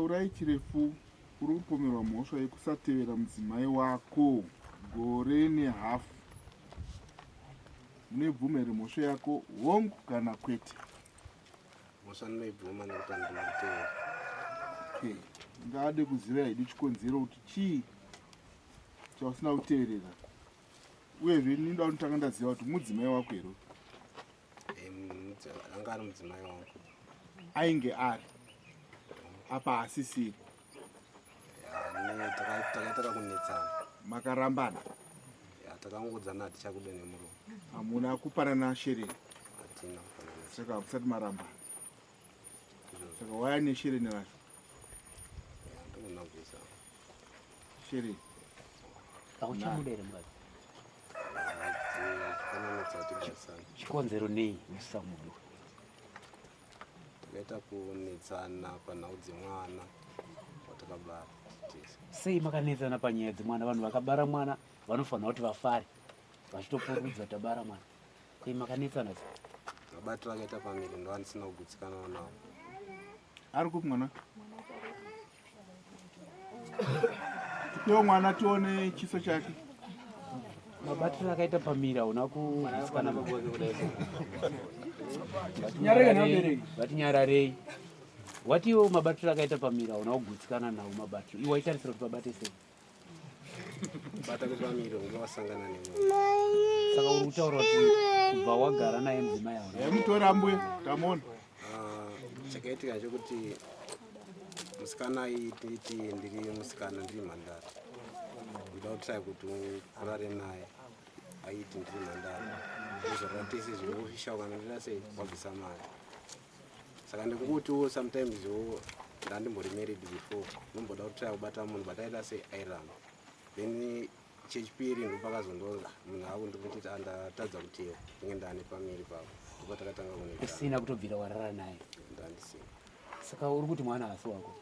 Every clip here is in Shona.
Taurai Chirefu uri kupomerwa mhosva yekusatevera mudzimai wako gore nehafu. Unoibvuma here mhosva yako, hongu kana kwete? Mhosva ndinoibvuma nekuti handina kutevera. Okay. Ngade kuziva hedu chikonzero kuti chii chausina kuteerera. Uyezve ini ndoda kutanga ndaziva kuti mudzimai wako here? Anga ari mudzimai wangu. Ainge ari. Apa asisiri. Takaita kakunetsana. Makarambana? Takangodzana hatichakude nemurume. Hamuna kupanana shereni? Hatina kupanana. Saka hamusati marambana. Saka waya neshereni racho? Ndogona kubvisa. Shereni. Auchamuda here mukadzi? Chikonzero nei usamudo? Takaita kunetsana panhau dzemwana watakabara tese. Sei makanetsana panyaya dzemwana? Vanhu vakabara mwana vanofanira kuti vafare vachitopururudza tabara mwana. Sei makanetsana sei? Mabatiro akaita pamiri ndo andisina kugutsikana nawo. Ari kupi mwana? Tipewo mwana tione chiso chake. Mabatiro akaita pamiri hauna kugutsikana. Vatinyararei. Watiwo mabatiro akaita pamiri hauna kugutsikana nawo mabatiro. Iwe waitarisira kuti pabate sei? Bata kwepamiri unge wasangana nemunhu. Saka uri kutaura kuti kubva wagara naye mudzimai hauna. Yamutora mbuya tamuona. Ah, chakaitika chekuti musikana aititi ndiri musikana ndiri mhandara ndoda kutry kuti urare naye aiti ndiri mhandara uzorora tese zviri official kana ndida sei wabvisa mari saka ndikungutiwo sometimes wo ndandimbori married before ndomboda kutry kubata munhu but aida sei airamba then chechipiri ndopakazondonza munhu akundikuti andatadza kutera ndinge ndane pamiri pavo ndipo takatanga kunetsana. Usina kutobvira warara naye? Ndandisina. Saka uri kuti mwana haasi wako?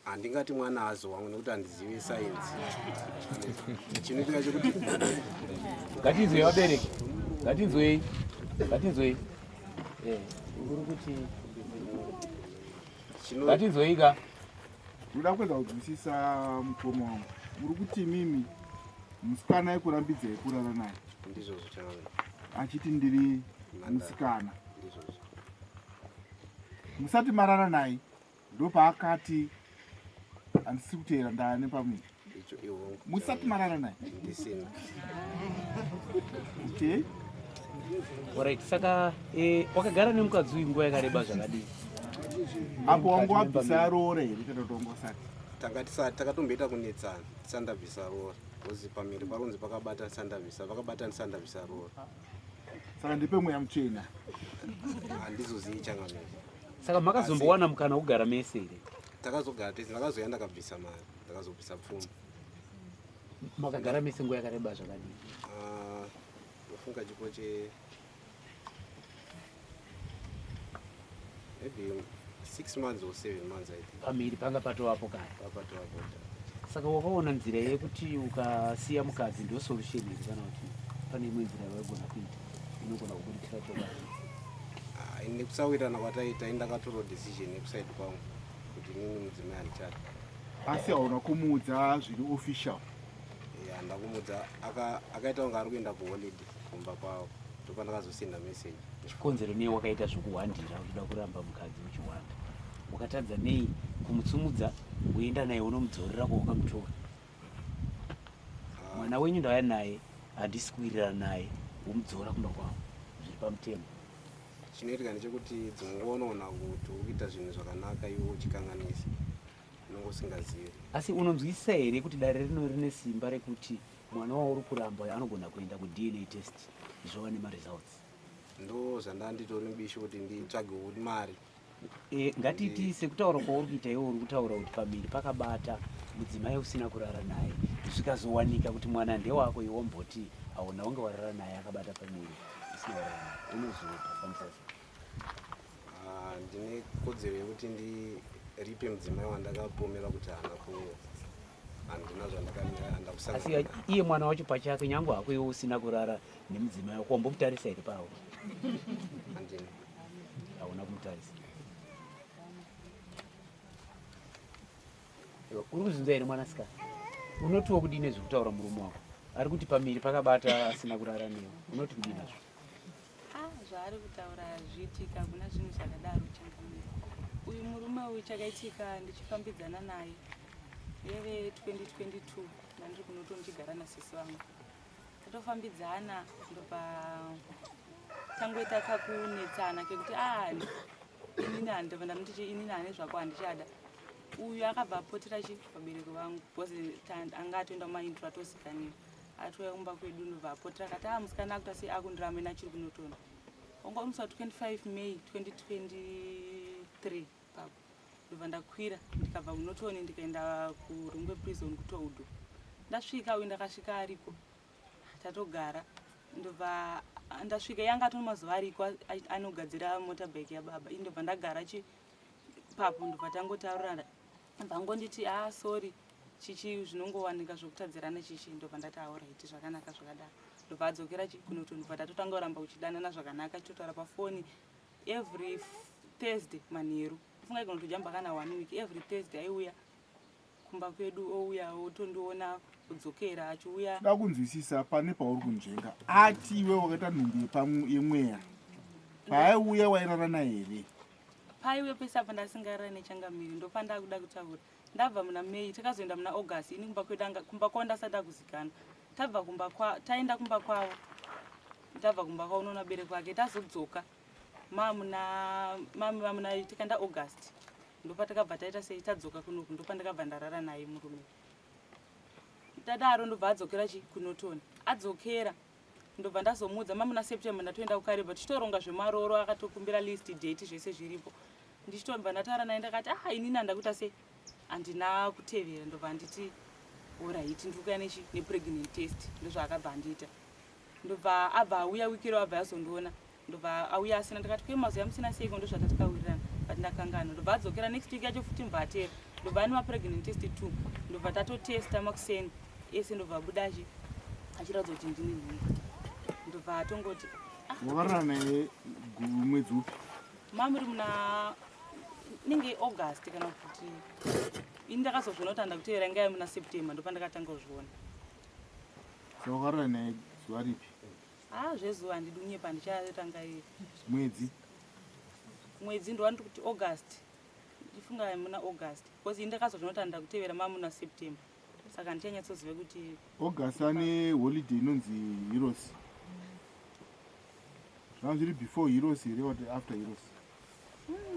Handingati mwana haasi wangu nekuti handizivi sainzi. Chinoitika chekuti ngatinzwei vabereki, ngatinzwei, ngatinzwei. Eh, uri kuti ngatinzwei ka. Ndoda kuedza kunzwisisa mukoma wangu. Muri kuti imimi musikana aikurambidzai kurara naye? Ndizvozvo chavangu. Achiti ndiri musikana. Ndizvozvo. Musati marara naye ndopaakati handisi kuteera ndane pamwe. Musati marara naye. Ndisina. Okay. Alright, saka eh, wakagara nemukadzi uyu nguva yakareba zvakadii? Apo wangu wabvisa roora here kana kuti wanga usati? Tanga tisati, takatomboita kunetsana tisati ndabvisa roora. Because pamiri parunzi pakabata ndisati ndabvisa, pakabata ndisati ndabvisa roora. Saka ndipe mweya mutsvena. Handizozivi changamire. Saka makazombowana mukana wekugara mese here? Takazogara tese, ndakazouya ndakabvisa mari, ndakazobvisa pfuma. Makagara mese nguva yakareba zvakadii? Ah, ndofunga chipo che maybe 6 months or 7 months I think. Pamiri panga patovapo kare. Patovapo. Saka wakaona nzira yekuti ukasiya mukadzi ndio solution here kana kuti pane imwe nzira yawaigona kuita inogona kubudikira chokwadi? Ah, nekusawirirana kwataita ini ndakatora decision yekusaidi kwangu kuti inini mudzimai handichada. Asi hauna kumuudza zviri official? Yeah, ndakumuudza akaita kunge ari kuenda kuholiday kumba kwavo ndopandakazosenda message. Chikonzero nei wakaita zvekuhwandira uchida kuramba mukadzi uchihwanda? Wakatadza nei kumutsumudza woenda naye wonomudzorera kwawakamutora? Mwana wenyu ndauya naye handisi kuwirirana naye womudzora kumba kwavo zviri pamutemo. Chinoitika ndechekuti dzimwe nguva unoona kuti uri kuita zvinhu zvakanaka iwe uchikanganisa, unenge usingazivi. Asi unonzwisisa here kuti dare rino rine simba rekuti mwana wauri kuramba anogona kuenda kuDNA test zvova nemaresults? Ndo zvandanditori mubishi kuti nditsvagewo mari. E, ngatiti sekutaura kwauri kuita iwe uri kutaura kuti pamiri pakabata mudzimai usina kurara naye zvikazowanika kuti mwana ndewako iwe womboti hauna wange warara naye akabata pamiri usina kurara naye unozofambisa sei? Ah, ndine kodzero yekuti ndiripe mudzimai wandakapomera kuti haana ku handina zvandakamira handakusangana Asi iye mwana wacho pachake nyange hako iwe usina kurara nemudzimai wako wambomutarisa here pawo? Handina. Hauna kumutarisa. Uri kuzvinzwa here mwanasikana? Unotiwo kudii nezvekutaura murume wako? Ari kuti pamiri pakabata asina kurara newe. Unoti kudii nazvo? Ah, zvaari kutaura zviitika hakuna zvinhu zvakadaro changamire. Uyu murume uyu chakaitika ndichifambidzana naye yeve 2022 ndandiri kunoto ndichigara nasisi vangu. Tatofambidzana ndobva tangoita kakunetsana kekuti ah inini handibva ndamuti inini ane zvako handichada. Uyu akabva apotera chi vabereki vangu because anga atoenda kumaintro atozikaniwa. Atouya kumba kwedu ndobva apotera akati ah musikana akuta sei akundiramba ini achiri kunotona. Wanga uri musi wa 25 May 2023 papo. Ndobva ndakwira ndikabva kunotoni ndikaenda kuRungwe prison kuToudo. Ndasvika uyu ndakasvika ariko tatogara ndobva ndasvika yanga atone mazuva ariko anogadzira motorbike yababa ini ndobva ndagara chi papo ndobva tangotaurirana vangonditi ah sorry chichi zvinongowanika zvokutadzirana chichi ndobva ndati aorit zvakanaka zvakadaro ndobva adzokera chi kunoto ndobva tatotanga kuramba uchidanana zvakanaka chitotaura pafoni every thursday manheru funga igona kutojamba kana one week every thursday aiuya kumba kwedu ouya otondiona kudzokera achiuya da kunzwisisa pane pauri kunzvenga ati iwe wakaita nhumbu yemweya paaiuya wairarana here paiwe pese apa ndasingarara nechangamire ndopandakuda kutaura ndabva muna may takazoenda muna august ini kumba kwedu kumba kwavo ndasati akuzikana tabva kumba kwa taenda kumba kwavo tabva kumba kwavo unoona bereko ake tazodzoka mamuna mamuna tikaenda august ndopatakabva taita sei tadzoka kunoku ndopandakabva ndarara naye murume tadaro ndobva adzokera chi kunotoni adzokera ndobva ndazomuudza mamuna september ndatoenda kukareba tichitoronga zvemarooro akatokumbira list date zvese zviripo ndichitobva ndataura naye ndakati ah inini handakuita sei handina kutevera ndobva anditi oraiti ndiri kuya nechi nepregnant test ndozvaakabva andiita ndobva abva auya wiki iro abva azondiona ndobva auya asina ndikati kwe mazuva musina seiko ndozvatatikawirirana but ndakangana ndobva adzokera next week yacho futi mbva atera ndobva ane mapregnant test two ndobva tatotesta makuseni ese ndobva abuda achi achiratidza kuti ndine nhumbu ndobva atongoti ah, wakarara naye mwedzi upi mamuri muna inenge august kana kuti ini ndakazozviona kuti andakutevera inga yamuna september ndopandakatanga kuzviona wakarara naye zuva ripi ah zvezuva handidi kunyepa ndichatanga iye mwedzi mwedzi ndowandiri kuti august ndifunga muna august because ini ndakazozviona kuti andakutevera mamuna september saka ndichanyatsoziva kuti august ane holiday inonzi heroes zvanga zviri before heroes here or after heroes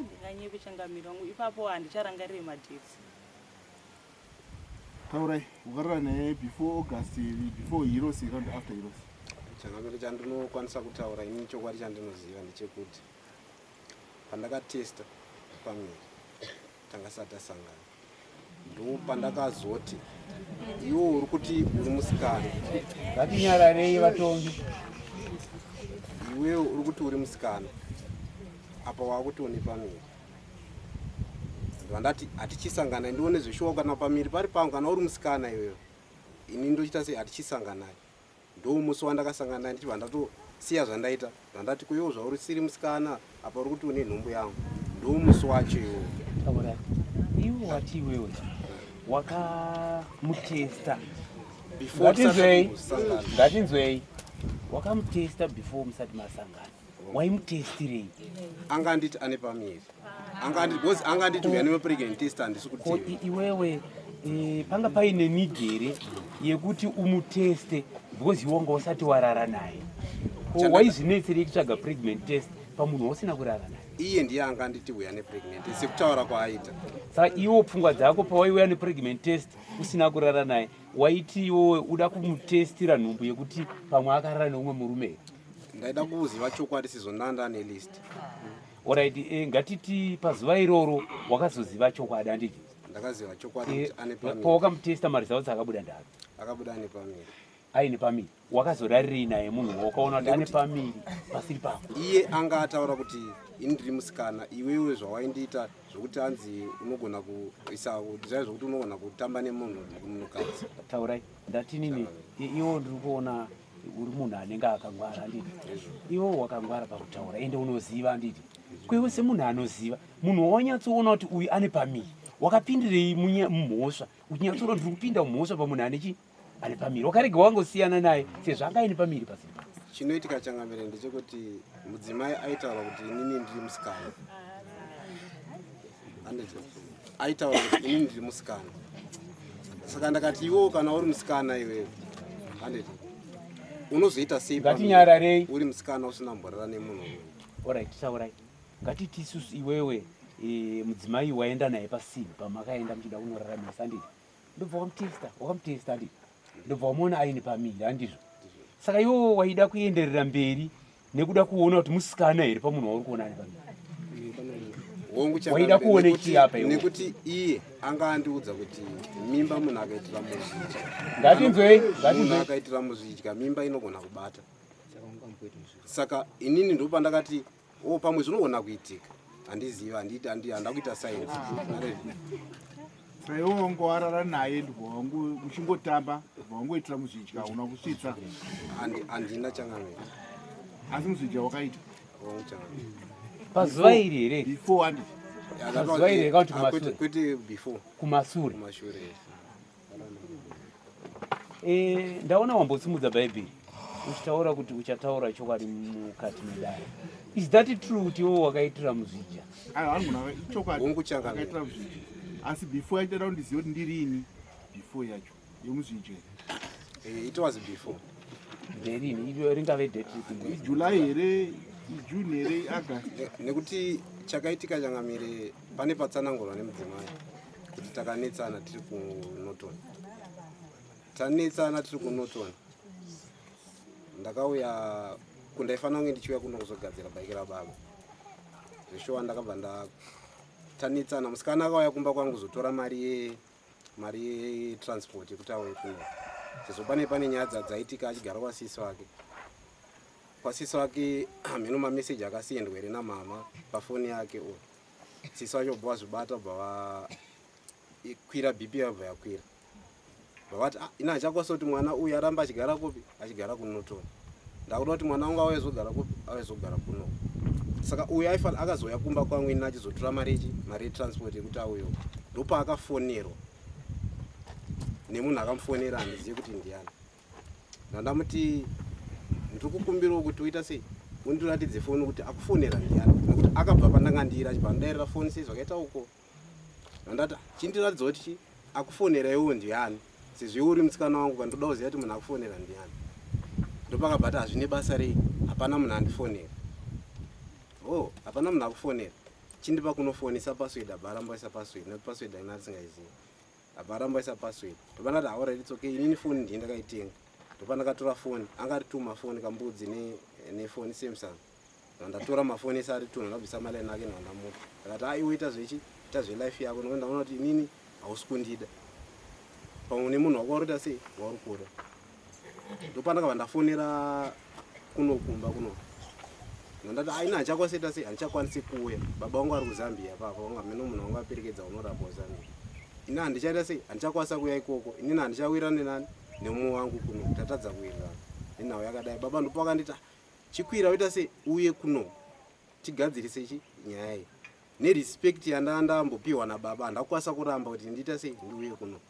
ndinganyepe changamiro wangu ipapo handicharangarire madates taurai ukarara naye before august before heroes here and after heroes changamiro chandinokwanisa kutaura ini chokwadi chandinoziva ndechekuti pandakatesta pamiri tanga tasangana ndopandakazoti iwo uri kuti uri musikana ngatinyararei vatongi iwewe uri kuti uri musikana apa wakuti une pamiri ndandati hatichisangana ndione zveshuwa kana pamiri pari pangu kana uri musikana iwewe ini ndochita sei hatichisanganai ndomusi wandakasangana naye ndichibva ndatosiya zvandaita zvandati kuiwo zvauri siri musikana apa uri kuti une nhumbu yangu ndomusi wacho iwowo taura iwe wati iwewe wakamutesta ngatinzwei ngatinzwei wakamutesta before musati masangana waimutestirei anga anditi ane pamiri anga anditi because anga anditi uya nepregnant test handisi kuti iwewe e, panga paine need here yekuti umuteste because iwe wanga usati warara naye waizvinetserei kutsvaga pregnant test pamunhu wausina kurara naye iye ndiye anga anditi uya nepregnant test sekutaura kwaaita saka iwo pfungwa dzako pawaiuya nepregnant test usina kurara naye waiti iwowe uda kumutestira nhumbu yekuti pamwe akarara neumwe murume here ndaida kuziva chokwadi sezvo ndanda nelist Alright, eh, ngatiti pazuva iroro wakazoziva chokwadi handiti? Ndakaziva chokwadi eh, kuti ane pamiri. Pawakamutesta maresults akabuda ndaapi? Akabuda ane pamiri. Aine pamiri. Wakazorarirei naye munhu wakaona kuti ane pamiri pasiri pako? Iye anga ataura kuti ini ndiri musikana iwewe zvawaindiita zvokuti anzi unogona kuisa zvai zvokuti unogona kutamba nemunhu munhukadzi. Taurai, ndatinini iwo ndiri kuona uri munhu anenge akangwara handiti iwe wakangwara pakutaura ende unoziva handiti kweiwe semunhu anoziva munhu wawanyatsoona kuti uyu ane pamiri Wakapindirei mumhosva uchinyatsoro ndiri kupinda mumhosva pamunhu ane chi ane pamiri wakarega wangosiyana naye sezvo anga aine pamiri pasiri pa Chinoitika changamire ndechekuti mudzimai aitaura kuti inini ndiri musikana. Anditi aitaura kuti inini ndiri musikana. Saka ndakati iwewo kana uri musikana iwewe, anditi unozoita sei pamiri Ngatinyararei. uri musikana usina mborera nemunhu uyu? Alright, taurai. Ngatiti isusu iwewe e, mudzimai waenda naye pasini pamakaenda muchida kunoraramisa handiti ndobva wamutesta wakamutesta handiti ndobva wamuona aine pamiri handizvo saka iwewe waida kuenderera mberi nekuda kuona kuti musikana here pamunhu wauri kuona ane pamiri Hongu Waida kuona nekuti- chii apa iwe? Nekuti iye anga andiudza kuti mimba munhu akaitira muzvidya. Ngatinzwei, Munhu ngatinzwei. akaitira muzvidya mimba inogona kubata. Saka inini ndopandakati o pamwe zvinogona kuitika. Handizivi, handiiti handi handa kuita science. Saka iwe wanga warara naye ndibva wangu muchingotamba ndibva wangoitira muzvidya hauna kusvitsa. Handina changamire. Asi muzvidya wakaita. Hongu changamire. Pazuva iri here? Before handiti. Pazuva iri here kana kuti kumasure? Kwete before. Kumasure. Kumashure. E, ndaona wambosimudza bhaibheri uchitaura kuti uchataura chokwadi mukati medare. Is that true kuti iwo wakaitira muzvidya? Aiwa anogona ichokwadi. Hongu changamire. Akaitira muzvidya. Asi before yacho ndaida kundiziva kuti ndirini before yacho yemuzvidya. It was before. Nderini iro ringave date ripi? IJuly here, iJune here, iAugust? Nekuti chakaitika changamire pane patsanangurwa nemudzimai kuti takanetsana tiri kuNorton. Tanetsana tiri kuNorton. Ndakauya kundaifanira kunge ndichiuya kuno kuzogadzira bhaiki rababa. Zveshuwa ndakabva ndatanetsana. Musikana akauya kumba kwangu kuzotora mari ye mari yetransport yekuti auye kuno. Sezvo pane nyaya dzaitika achigara kwasisi wake. Kwasisi wake hameno mameseji akasendwa here namama pafoni yake uyo. Sisi wacho bva vazvibata bva vakwira BP yabva yakwira. Vavati ah, ina hachakwanisa kuti mwana uyu aramba achigara kupi? Achigara kuNorton. Ndakuda kuti mwana wangu auye azogara kupi? Auye azogara kuno. Saka uyu aifanira akazouya kumba kwangu ini achizotora mari yechi mari yetransport yekuti auye. Ndopaakafonerwa nemunhu akamufonera handizive kuti ndiani. Ndandamuti ndiri kukumbirawo kuti uita sei undiratidze foni kuti akufonera ndiani nekuti akabva pandanga ndiri achibva andairira foni sei zvakaita uko. Ndandati chindiratidza kuti chi akufonera iwo ndiani sezvo iwe uri musikana wangu kandoda kuziva kuti munhu akufonera ndiani. Ndopakabva ati hazvine basa rei hapana munhu andifonera. Oh, hapana munhu akufonera. Chindipa kunofonesa password abva aramba aisa password nekuti password aina asingaizivi. Abva aramba aisa password. Ndopa ndati alright it's okay inini foni ndiye ndakaitenga. Ndopa ndakatora foni anga ari two mafoni kambudzi nefoni Samsung. Ndatora mafoni ese ari two ndakabvisa maline ake ndandamupa. Ndakati ah iwe ita zvechi ita zvelife yako nekuti ndaona kuti inini hausi kundida. Pamwe nemunhu wako wauri kuita sei wauri kuda. Ndopandakabva ndafonera kuno kumba kuno. Ndandati ah ini handichakwanisi kuita sei handichakwanisi kuuya. Baba vangu vari kuZambia papa vanga mino munhu wangu aperekedza unorapwa kuZambia. Ini handichaita sei handichakwanisa kuuya ikoko. Inini handichawirirane nani nemumwe wangu kuno tatadza kuwirirana. Nenhau yakadai baba ndipo vakanditi chikwira uita sei uye kuno tigadzirise chi nyaya iyi. Nerespect yandanga ndambopiwa nababa handakwanisa kuramba kuti ndiita sei ndiuye kuno.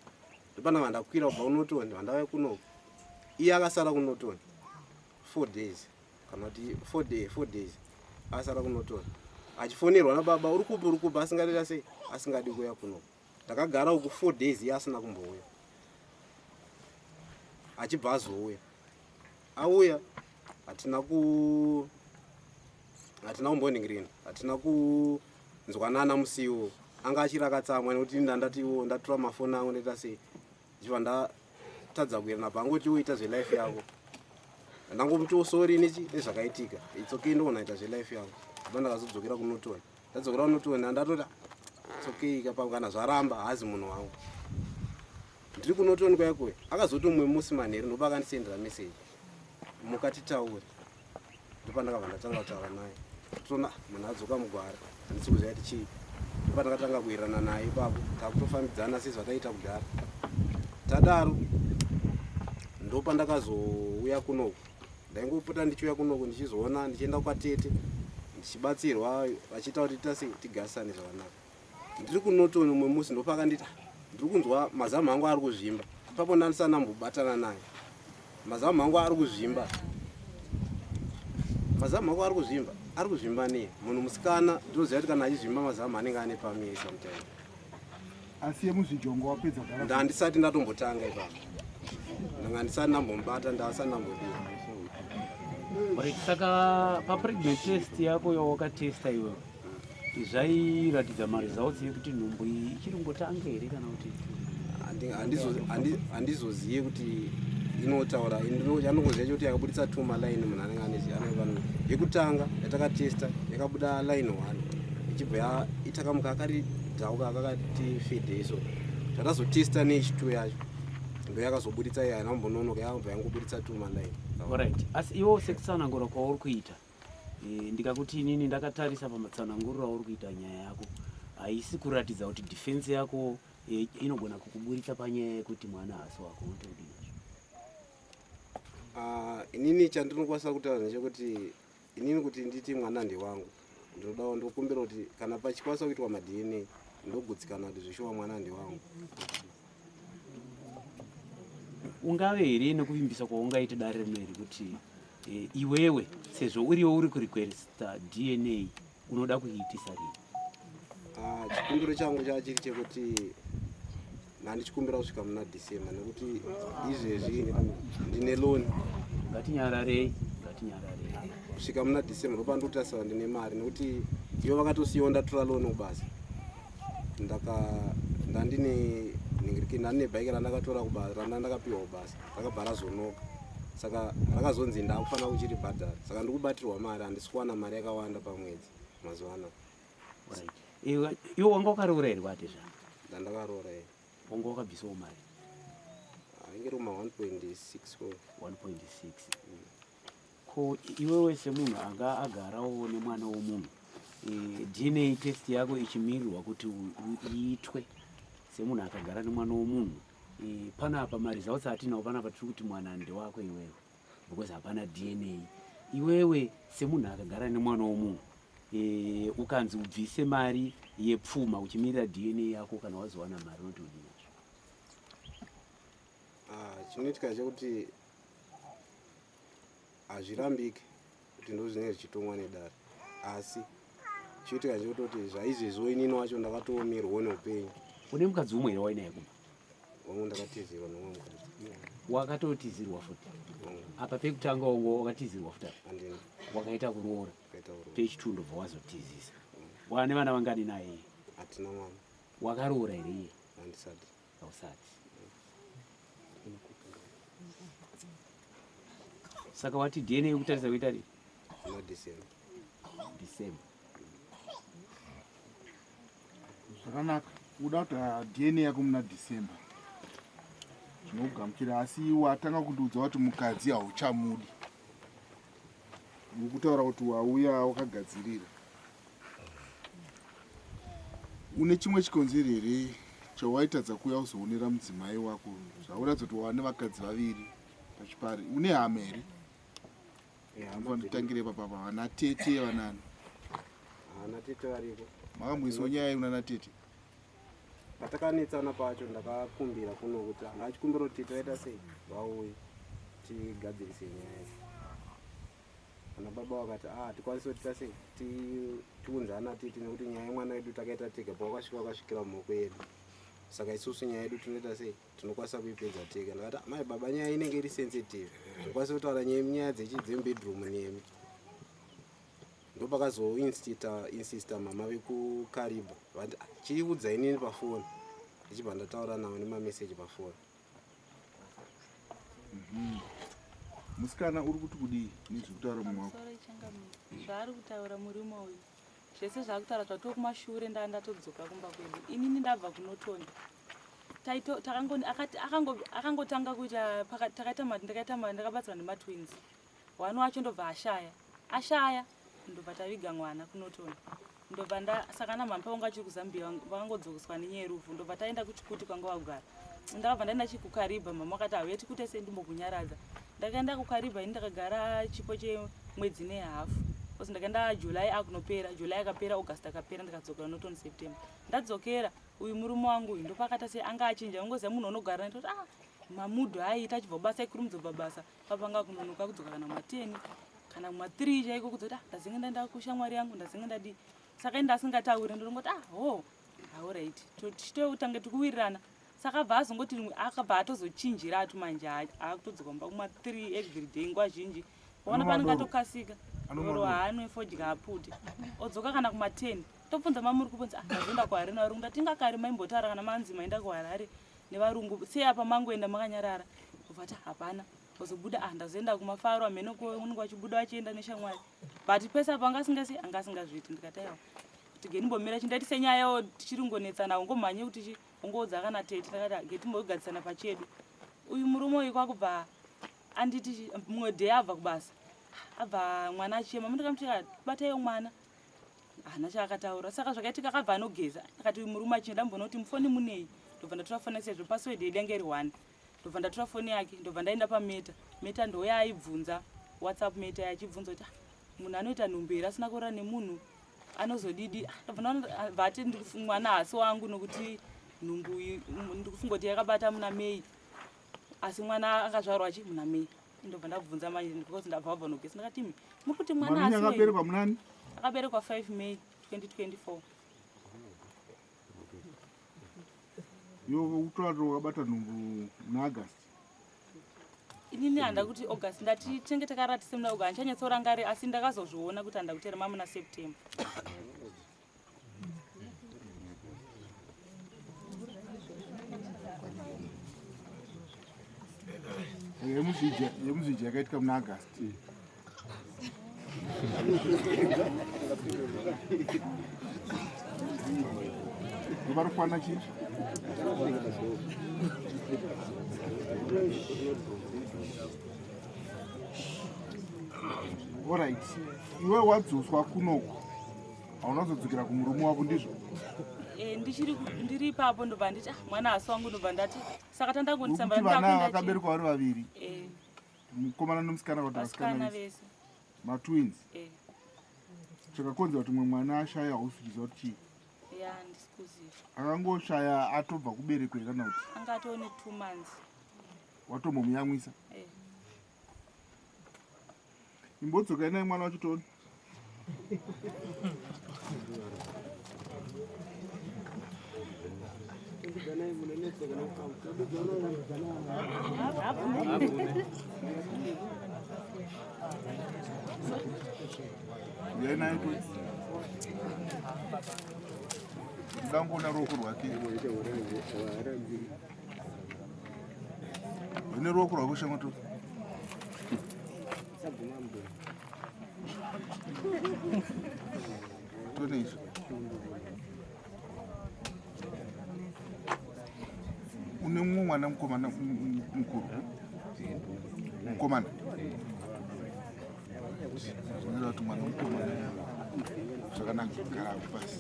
Ndopana ndakwira kubva kuNorton vandauya kuno. Iye akasara kuNorton 4 days kana kuti 4 day 4 days akasara kuNorton achifonerwa nababa uri kupi uri kupi asingadi sei asingadi kuuya kuno. Ndakagara uku 4 days iye asina kumbouya achibva azouya. Auya hatina ku hatina kumboningirina hatina kunzwanana musiwo anga achiri akatsamwa nekuti ndandati iwo ndatora mafoni angu ndoita sei ndichibva ndatadza kuenda nabva angoti uita zvelife yako ndangomuti sorry nechi nezvakaitika it's okay ndoona ita zvelife yako bva ndakazodzokera kuNorton ndadzokera kuNorton ndatoti it's okay kapa kana zvaramba haazi munhu wangu ndiri kuNorton kwaikoyo akazoti umwe musi manheru ndopa akandisendera message mukatitaure ndopandakabva ndatanga kutaura naye toona munhu adzoka mugwara handisi kuziva kuti chii ndopandakatanga kuwirirana naye ipapo takutofambidzana sezvataita kudhara tadaro ndopandakazouya kunoku ndaingopota ndichiuya kunoku ndichizoona ndichienda kwatete ndichibatsirwa vachiita kuti titase tigarisane zvakanaka. Ndiri kuNorton umwe musi ndopakanditi ah, ndiri kunzwa mazamu angu ari kuzvimba. Ipapo ndandisana ndambobatana naye. Mazamu angu ari kuzvimba. Mazamu ako ari kuzvimba. Ari kuzvimba nei? Munhu musikana ndinoziva kuti kana achizvimba mazamu anenge ane pamiri sometimes. Asi yemuzvijongo wapedza kudhara? Ndandisati ndatombotanga ipapo. Ndanga ndisati ndambomubata, ndasati ndambodii. Right, saka papregnant test yako yawakatesta iwewe zvairatidza maresults ekuti nhumbu iyi ichiri kungotanga here kana kuti handizozive kuti inotaura yanongoziva chekuti yakabuditsa two maline munhu anenge ane yekutanga yatakatesta yakabuda line one ichibva itakamuka akari dhauka kakati fede so tatazotesta nechi two yacho ndo yakazobuditsa iya haina kumbononoka yakabva yangobuditsa two maline. Alright, asi iwo sekutsanangura kwauri kuita e, ndikakuti inini ndakatarisa pamatsananguriro auri kuita nyaya yako haisi kuratidza kuti defense yako e, inogona kukuburitsa panyaya yekuti mwana haasi wako unotodii nazvo? Ah, inini chandinokwanisa kutaura ndechekuti inini kuti nditi mwana ndewangu ndinodawo ndokumbira kuti kana pachikwanisa kuitwa maDNA ndogutsikana kuti zveshuwa mwana ndewangu. Ungave here nekuvimbisa kwaungaite dare rino iri kuti e, iwewe sezvo uriwo uri kurequesta DNA unoda kuiitisa rini? Ah, chikumbiro changu chachiri chekuti ndandichikumbira kusvika muna December nekuti izvezvi ndine loan. Ngatinyararei, ngatinyararei. Kusvika muna December ndopandotasira ndine mari nekuti ivo vakatosiyiwa ndatora loan kubasa. Ndaka ndandine ningiriki ndandine bhaiki randakatora kubasa randandakapiwa kubasa rakabva razonoka saka rakazonzi ndakufanira kuchiribhadhara saka ndikubatirwa mari handisi kuwana mari yakawanda pamwedzi mazuva anaya. Right. Iwe iwe wanga wakaroora here kwate zva? Ndandakaroora here. Wanga wakabvisawo mari? Ainge ruma 1.6 ko. 1.6. Ko iwewe semunhu anga agarawo nemwana womunhu e, DNA test yako ichimirirwa kuti iitwe semunhu akagara nemwana womunhu e, panapa maresults atinawo panapa tiri kuti mwana ndewako iwewe because hapana DNA. Iwewe semunhu akagara nemwana womunhu e, ukanzi ubvise mari yepfuma uchimirira DNA yako kana wazowana mari unoti udii nazvo? Ah, chinoitika chekuti hazvirambike kuti ndo zvinenge zvichitongwa nedare asi chinoitika chekutoti zvaizvezvo inini wacho ndakatoomerwawo neupenyu. Une mukadzi umwe here wainaye kumba? Wangu ndakatizirwa nomwe mukadzi. Wakatotizirwa futi? Apa pekutanga wangu wakatizirwa futi apa? Handina. Wakaita kuroora? Ndakaita kuroora. Pechitu ndobva wazotizisa. Wane vana vangani naye? Hatina mwana. Wakaroora here iye? Handisati. Hausati. Saka wati DNA yekutarisa kuita rini? Muna December. December. Zvakanaka, uda kuti ah, DNA yako muna December tinokugamuchira, asi watanga kundiudza kuti mukadzi hauchamudi, uri kutaura kuti wauya wakagadzirira. Une chimwe chikonzero here chawaitadza kuuya kuzoonera mudzimai wako zvauratidza kuti wane vakadzi vaviri pachipari? Une hama here? Nditangire papapa, vana tete vanani? Ana tete variko. Makamboiswa nyaya unana tete? Patakanetsana pacho ndakakumbira kuno kuti anga achikumbira kuti tete vaita sei vauye tigadzirise nyaya iyi. Ana baba vakati ah tikwanise kuti tase tiunze ana tete nekuti nyaya yemwana wedu takaita tega pawakasvika wakasvikira mumaoko edu saka isusu nyaya yedu tinoita sei tinokwanisa kuipedza tega. Ndakati "Ah, mai baba nyaya inenge iri sensitive ndokwanisa kutaura nyaya dzemubedroom nemi. Ndopakazoinsista insista mama vekuKariba vati "Ah, chiudza inini pafoni, ndichibva ndataura navo nemameseji pafoni. Musikana uri kuti kudii nezvekutaura mumwe wako? Pamusoro ichangamire zvaari kutaura murume uyu zvese zvaari kutaura zvatoo kumashure ndaa ndatodzoka kumba kwedu inini ndabva kuNorton taito takango akati akango akangotanga kuita takaita ndakaita ndakabatsirwa nematwins one wacho ndobva ashaya ashaya ndobva taviga mwana kuNorton ndobva nda saka ana mhampa vanga vachiri kuZambia vakangodzokeswa nenyaya yerufu ndobva taenda kuChikuti kwanga vagara ndakabva ndaenda chikuKariba mama vakati hauya tikute sei ndimbokunyaradza ndakaenda kuKariba ini ndakagara chipo chemwedzi nehafu. Because ndakaenda July akunopera, July akapera, August akapera, ndikadzokera Norton September. Ndadzokera uyu murume wangu uyu ndopakata sei anga achinja, ungoziva munhu unogara naye toti ah mamudhu aiita achibva kubasa aikurumidza kubva basa papanga kunonoka kudzoka kana kuma 10 kana kuma 3 chaiko kudzoti ah ndazenge ndaenda kushamwari yangu ndazenge ndadii saka ende asingatauri ndinongoti ah ho alright tichitotange tikuwirirana saka abva azongoti rimwe akabva atozochinjira atu manje akutodzoka mumba kuma 3 everyday nguva zhinji waona panenge atokasika oro haanwe fodya apute odzoka kana kuma 10 tobvunza mamuri kubvunza ah ndazoenda kuharare nevarungu ndati inga kare maimbotaura kana manzi maenda kuharare nevarungu sei apa mangoenda makanyarara obva ati hapana ozobuda ah ndazoenda kumafaro amheno unenge wachibuda wachienda neshamwari but pese apa anga asingasi anga asingazviiti ndikati aiwa kuti genimbomira chindaiti senyayawo tichiri kungonetsana ungomhanye kuti chi ungoudza kana tete ndakati getimbogadzisana pachedu uyu murume uyu kwakubva anditi mumwe day abva kubasa abva mwana achema ndikamuti bataiwo mwana haana chaakataura saka zvakaitika akabva anogeza akati uyu murume achinda ndamboona kuti mufoni munei ndobva ndatora foni sezvo password yedu yange iri one ndobva ndatora foni yake ndobva ndaenda pameta meta ndoya aibvunza whatsapp meta yachibvunza kuti ah, munhu anoita nhumbu here asina kurara nemunhu anozodidi ah, ndobva ndaona vati mwana haasi wangu nokuti nhumbu ndikufunga kuti yakabata muna may asi mwana akazvarwa chi muna may ndobva ndabvunza manje because ndabva wabva nogesi ndakati imi muri kuti mwana asi akaberekwa munani akaberekwa 5 may 2024 Yo utoa wakabata nhumbu muna August. Inini handa kuti August ndati tinenge takaratisa muna August handichanyatsorangari asi ndakazozviona kuti handa kutera mamuna September. Yemuzvija yakaitika muna August. Varikwana chii? Alright. Iwe wadzoswa kunoku. Hauna kuzodzokera kumurume wako ndizvo? Eh, ndichiri ndiri ipapo ndobva nditi ah, mwana hasi wangu ndobva ndati saka tandangondisamba vana vakaberekwa vari vaviri. Eh. Mukomana nomusikana kuti vasikana vese. Matwins. Eh. Chakakonzera kuti mumwe mwana ashaya hausi kuziva kuti chii? Ya, handisi kuziva. Akangoshaya atobva kuberekwa here kana kuti? Anga atone 2 months. Watombomuyamwisa? Eh. Imbodzokai naye mwana wacho tione. Uyai naye tione. Ndangoona ruoko rwake. Rine ruoko rwako shamwato. Tone izvo. Une mumwe mwana mukomana mukuru. Mukomana. Zvinoda kuti mwana mukomana zvakanaka kugara pasi.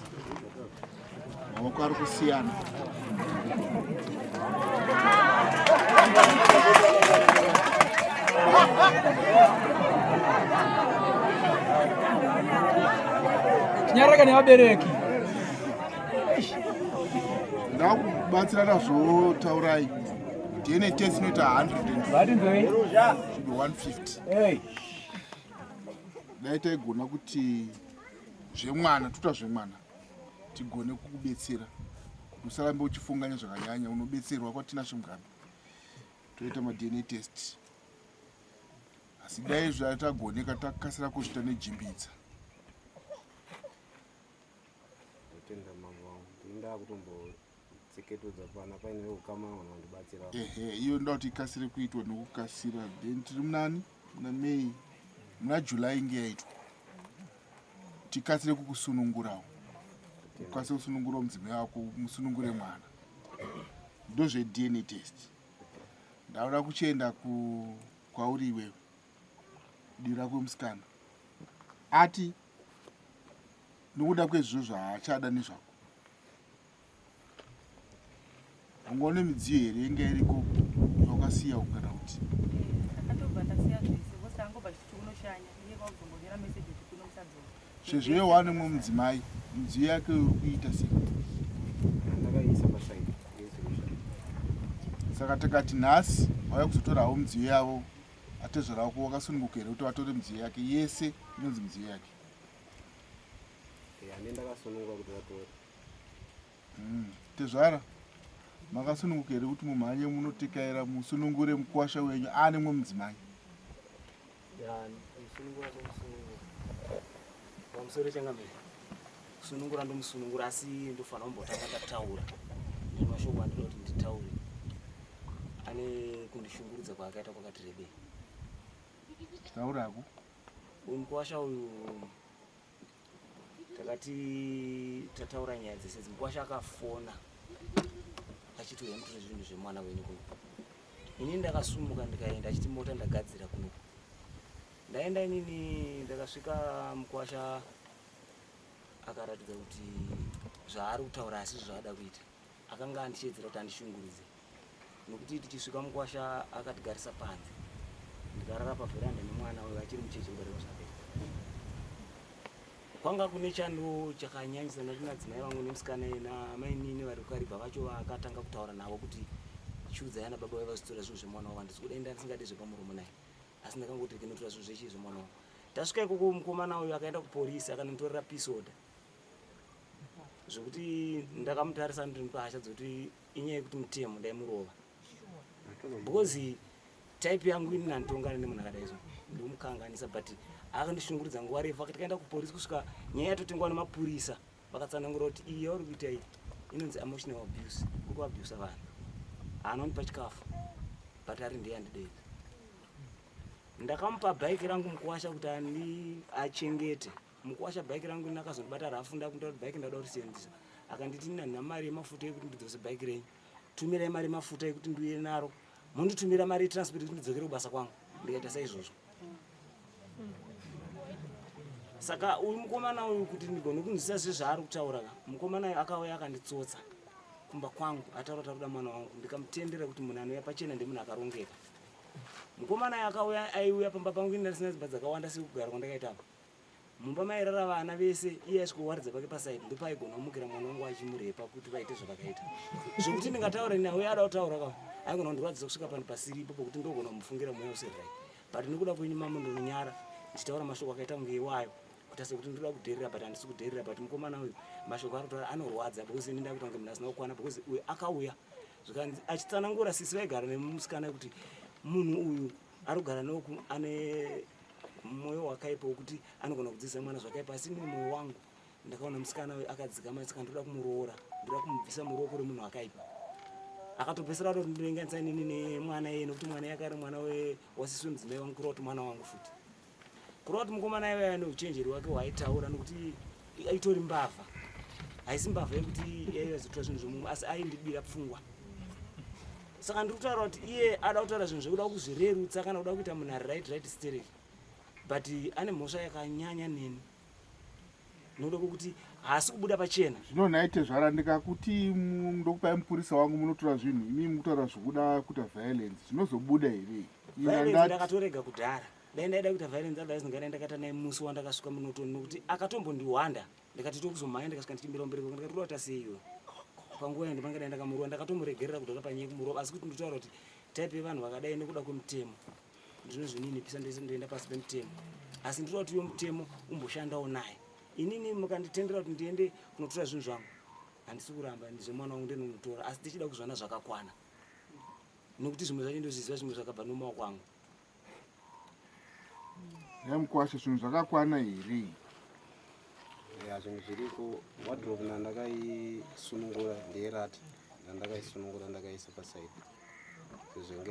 Mavoko ari kusiyana. Tinyaraka nevabereki. Ndakubatsira nazvo taurai. DNA test inoita 100 150. Hey. Dai taigona kuti zvemwana tuta zvemwana. tigone kukubetsera kuti usarambe uchifunganya zvakanyanya unobetserwa kwaTinashe Mugabe toita maDNA test asi dai zvatagoneka takasira kuzviita nejimbidza Ndotenda mambo wangu ndinda kutombotseketudza pana paine ukama vanondibatsira ehe iyo ndoda kuti ikasire kuitwa nokukasira then tiri munani muna may muna july inge yaitwa tikasire kukusunungurawo ukasire kusunungurawo mudzimai wako musunungure mwana ndozvedna test ndauda kuchienda kwauri iwewe divi rako wemusikana ati nokuda kwezvizvo zvaachada nezvako Wanga une midziyo here inga iriko yakasiya kana kuti? Takatobva tasiya zvese vose angobva chiti unoshanya iye kwakuzongonyora message kuti kuno musadzoka. Sezvo iye wane mumwe mudzimai, midziyo yake uri kuita sei? Ndakaisa pasaidi. Saka tikati nhasi vauya kuzotorawo midziyo yavo, atezvara wako wakasununguka here kuti vatore midziyo yake yese inonzi midziyo yake? Ane ndakasununguka kuti vatore. Tezvara, makasununguka here kuti mumhanye munotekaira musunungure mukuwasha wenyu ane mumwe mudzimai? Musunungura ndomusunungura. Pamusoro changamire. Kusunungura ndomusunungura asi ndofanira kumbotanga ndataura. Ndine mashoko andinoda kuti nditaure. Ane kundishungurudza kwaakaita kwakati rebei. Taurako. Uyu mukuwasha uyu takati tataura nyaya dzese idzi mukwasha akafona achiti uya mutore zvinhu zvemwana wenyu kuno inini ndakasumuka ndikaenda achiti mota ndagadzira kuno ndaenda inini ndakasvika mukwasha akaratidza kuti zvaari kutaura asi zvaada kuita akanga andishedzera kuti andishungurudze nokuti tichisvika mukwasha akatigarisa panze ndikarara pavheranda nemwana uyo achiri mucheche kudarika zvakaita kwanga kune chando chakanyanyisa ndati nadzimai vangu nemusikana namainini vari kukaribha vacho vakatanga kutaura navo kuti chiudzai ana baba vaiva vazitora zvinhu zvemwana wavo handisi kuda enda ndisingadi zvepamuromo naye asi ndakangoti rege notora zvinhu zvechii zvemwana wavo tasvika ikoko mukomana uyu akaenda kuporisi akanonditorera peace order zvekuti ndakamutarisa ndiri pahasha dzekuti inyaya yekuti mutemo ndaimurova because type yangu ini nanditongana nemunhu akadai so ndomukanganisa but akandishungurudza nguva refu akati kaenda kupolisi kusvika nyaya yatotengwa nemapurisa vakatsanangura kuti iyi yauri kuita iyi inonzi emotional abuse uri kuabusa vanhu haana kundipa chikafu but ari ndiye andideedza ndakamupa bhaiki rangu mukuwasha kuti andi achengete Mukuwasha bike rangu ini akazondibata rafu ndakuita kuti bike ndada kurisenzesa akanditi ini handina mari yemafuta yekuti ndidzose bike renyu tumirai mari yemafuta yekuti ndiuye naro monditumira mari yetransport yekuti ndidzokere kubasa kwangu ndikaita saizvozvo saka uyu mukomana uyu kuti ndigone kunzwisisa zvezvaari kutaura ka mukomana uyu akauya akanditsotsa kumba kwangu ataura kuti akuda mwana wangu ndikamutendera kuti munhu anouya pachena ndemunhu akarongeka mukomana uyu akauya aiuya pamba pangu ini ndasina dzimba dzakawanda sekugara kwandakaita apa Mumba mairara vana vese iye aisvikowaridza pake pasaidi ndopaaigona kumukira mwana wangu achimurepa kuti vaite zvavakaita zvekuti ndingataura ini auye ada kutaura ka aigona kundirwadzisa kusvika panhu pasiripo pokuti ndogona kumufungira mweya usiri right but nekuda kwenyu mambo ndinonyara ndichitaura mashoko akaita kunge iwayo kuita sekuti ndinoda kudherera but handisi kudherera but mukomana uyu mashoko ari kutaura anorwadza because ini ndakuita kunge munhu asina kukwana because uyu akauya zvikanzi achitsanangura sisi vaigara nemusikana kuti munhu uyu ari kugara noku ane moyo wakaipa wekuti anogona kudzidzisa mwana zvakaipa asi inini moyo wangu ndakaona musikana uyu akadzikama saka ndoda kumuroora ndoda kumubvisa muruoko remunhu akaipa akatopesera atondirenganisa inini nemwana iye nekuti mwana yake ari mwana wasisi wemudzimai wangu kureva kuti mwana wangu futi kureva kuti mukomana aiva ane uchenjeri wake hwaaitaura nekuti itori mbavha haisi mbavha yekuti yaivazotora zvinhu zvemumwe asi aindibira pfungwa saka ndiri kutaura kuti iye ada kutaura zvinhu zvekuda kuzvirerutsa kana kuda kuita munhu ari right right stereki but ane mhosva yakanyanya neni nokuda kwekuti haasi kubuda pachena zvino nhai tezvara ndikakuti ndokupai mupurisa wangu munotora zvinhu imi mukutaura zvekuda kuita violence zvinozobuda here violence ndakatorega kudhara dai ndaida kuita violence otherwise ndingadai ndakaita naye musi wandakasvika munotoni nokuti akatombondihwanda ndikati tokuzomhanya ndikasvika ndichimbira mubereki wangu ndikati uda sei iwe panguva iyo ndipangadai ndakamuruwa ndakatomuregerera kudhara panyaya yekumurova asi kuti ndinotaura kuti type yevanhu vakadai nekuda kwemutemo ndinozvininipisa ndoenda pasi pemutemo asi ndinoda kuti iwe mutemo umboshandawo naye inini mukanditendera kuti ndiende kunotora zvinhu zvangu handisi kuramba zvemwana wangu ndinonotora asi ndichida kuzvana zvakakwana nekuti zvimwe zvacho ndozviziva zvimwe zvakabva nomaoko angu Nhai mukwasha zvinhu zvakakwana here? Ya zvinhu zviriko wardrobe ndandakaisunungura ndeyerati ndandakaisunungura ndakaisa pasaidi sezvo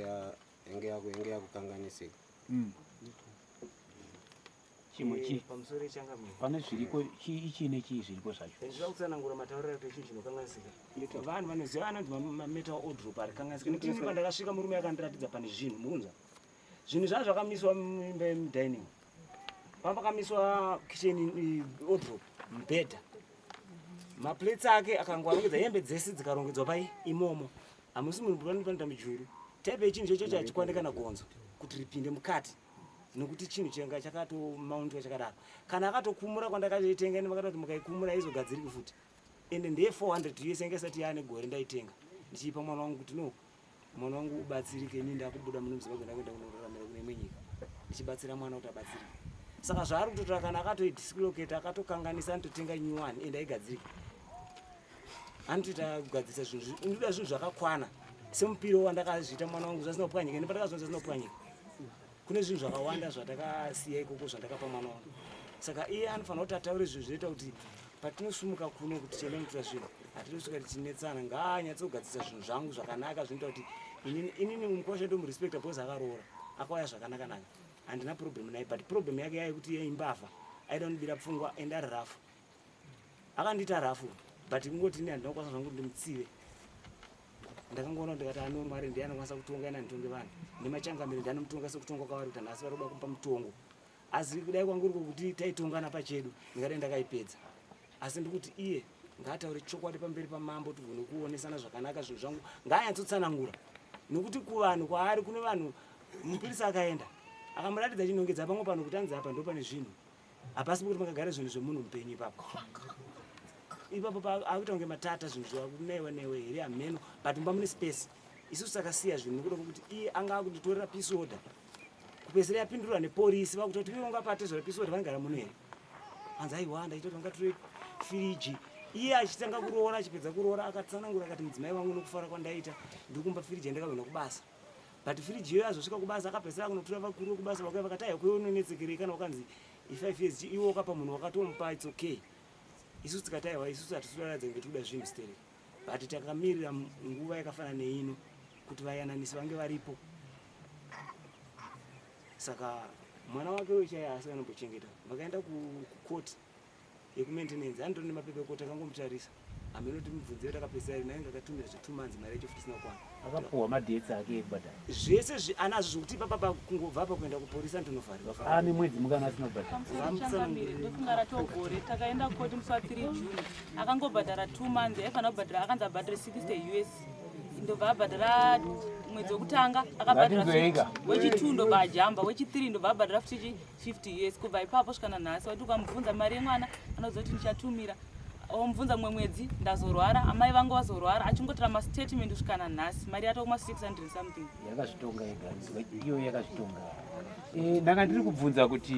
yange yange yakukanganisika. Chimwe chii? Pamusoro ichangamire. Pane zviriko chii ichii nechii zviriko zvacho? Ndinoda kutsanangura matauriro acho echinhu chinokanganisika. Vanhu vanoziva anonzi mametal wardrobe ari kanganisika. Nekuti ini pandakasvika murume akandiratidza pane zvinhu mukunzwa. Zvinhu zvaa zvakamiswa muimba yemudining. Pamba pakamiswa kitchen wardrobe, mubhedha. Maplates ake akangoarongedza hembe dzese dzikarongedzwa pai imomo. Hamusi munhu panoita mujuru. Type yechinhu chocho hachikwane kana gonzo kuti ripinde mukati. Nekuti chinhu changa chakatomaundwa chakadaro. Kana akatokumura kwandakaitenga ende vakatoti mukaikumura haizogadziriki futi. Ende ndeye 400 US yanga isati yaane gore ndaitenga. Ndichiipa mwana wangu kuti no mwana wangu ubatsirike ini ndakubuda muno muZimbabwe ndakuenda kunoraramira kune imwe nyika. Ndichibatsira mwana kuti abatsirike. Saka zvaari kutotora kana akatoidislocate akatokanganisa anototenga new one ende haigadziriki. Anotoita kugadzirisa zvinhu ndinoda zvinhu zvakakwana semupiro wandakazviita mwana wangu zvasina kupwanyika ende pandakazviona zvasina kupwanyika. Kune zvinhu zvakawanda zvatakasiya ikoko zvandakapa mwana wangu. Saka iye anofanira kuti ataure zvinhu zvinoita kuti patinosumuka kuno kuti tiende kunotora zvinhu hatidi kusvika tichinetsana. Ngaanyatsogadzirisa zvinhu zvangu zvakanaka zvinoita kuti inini mukwasha ndomurespecta because akaroora akauya zvakanaka naka. Handina problem naye but problem yake yaive kuti iye imbavha aida kundibira pfungwa and ari rafu. Akandiita rafu but kungoti ini handina kukwanisa zvangu kuti ndimutsive. Ndakangoona ndikati ano Mwari ndiye anokwanisa kutonga ina nditonge vanhu. Nemachangamire ndiye anomutonga sekutonga kwavari kuita nhasi vari kuda kumupa mutongo. Asi kudai kwangu uri kuti taitongana pachedu ndingadai ndakaipedza. Asi ndikuti iye ngaataure chokwadi pamberi pamambo tigone kuonesana zvakanaka zvinhu zvangu ngaanyatsotsanangura. Nekuti kuvanhu kwaari kune vanhu mupurisa akaenda akamuratidza chinongedza pamwe pano kuti anzi apa ndopane zvinhu. Hapasi pekuti makagara zvinhu zvemunhu mupenyu ipapo. Ipapo akuita kunge matata zvinhu zvakunaiwa newe here hameno but mumba mune space. Isusu takasiya zvinhu nekuda kwekuti iye anga akunditorera peace order. Kupedzisira yapindurwa nepolisi vakuti kuti iwe ungapate zvora peace order vanogara muno here? Hanzi aiwa ndaita kuti vangatore firiji. Iye achitanga kuroora achipedza kuroora akatsanangura akati mudzimai wangu nokufara kwandaita ndiri kumba firiji yandakahwina kubasa. But firiji iyoyo azosvika kubasa akapedzisira kunotora vakuru vekubasa vakauya vakati aiwa kuiwe unonetsekerei kana wakanzi i5 years iwe wakapa munhu wakatomupa it's okay. Isusu tikati aiwa isusu hatisi kudaradza kunge tikuda zvinhu stereki. But takamirira nguva yakafanana neino kuti vayananisi vange varipo. Saka mwana wake uyo chaiye haasi anombochengeta. Vakaenda kucourt yekumaintenance anditori nemapepa ekoti akangomutarisa hameno kuti mubvunze takapedzisa rini ainge akatumira zve 2 months mari yacho futi isina kukwana. Akapuhwa madates ake ekubhadhara. Zvese anazvo zvekuti ipapa kungobva apa kuenda kupolisi andinovharirwa. Ane mwedzi mungani asina kubhadhara? Changamire ndofunga ratogore takaenda kukoti musi wa 3 June akangobhadhara 2 months aifanira kubhadhara akanzi abhadhare 60 US ndobva abhadhara mwedzi wekutanga akabhadhara Ngatinzwei wechi2 ndobva ajamba wechi3 ndobva abhadhara futi 50 US kubva ipapo svika nanhasi waiti ukamubvunza mari yemwana anozoti ndichatumira omubvunza mumwe mwedzi ndazorwara amai vangu vazorwara achingotora mastatement kusvika nanhasi mari yatokuma 600 something yakazvitonga yega iyo yakazvitonga. Ndanga ndiri kubvunza kuti